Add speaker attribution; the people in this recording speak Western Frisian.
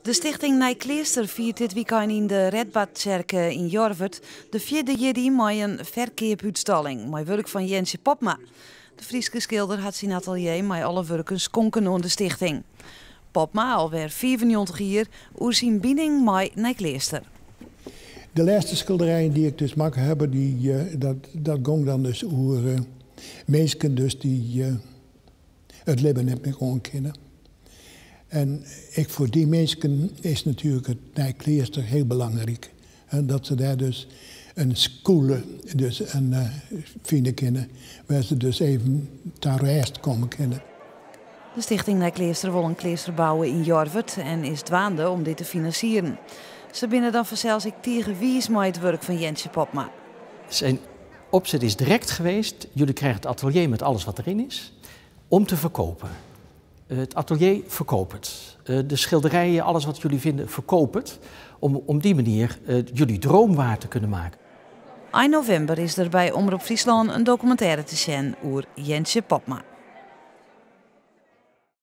Speaker 1: De stichting Nijkleaster fiert dit wykein yn de Redbadtsjerke yn Jorwert de fjirde jierdei mei in ferkeapútstalling mei wurk fan Jentsje Popma. De Fryske skilder hat syn atelier mei alle wurken skonken oan de stichting. Popma, alwer 95 jier, oer syn bining mei Nijkleaster.
Speaker 2: De lêste skilderijen dy't ik dus makke ha, dat gong dan dus oer minsken dus dy't it libben net mear oan kinne. En ek foar dy minsken is natuerlik it Nijkleaster hiel belangryk. Dat se dêr dus in skûle dus en fine kinne, wêr't se dus even ta rêst komme kinne.
Speaker 1: De stichting Nijkleaster wol in kleaster bouwe yn Jorwert en is dwaande om dit te finansieren. Se binne dan fansels ek tige wiis mei it wurk fan Jentsje Popma.
Speaker 3: Zijn opzet is direct geweest: jullie krijgen het atelier met alles wat erin is, om te verkopen. Het atelier, verkoop het. De schilderijen, alles wat jullie vinden, verkoop het. Om op die manier jullie droom waar te kunnen maken.
Speaker 1: Ein novimber is der by Omrop Fryslân in dokumintêre te sjen oer Jentsje Popma.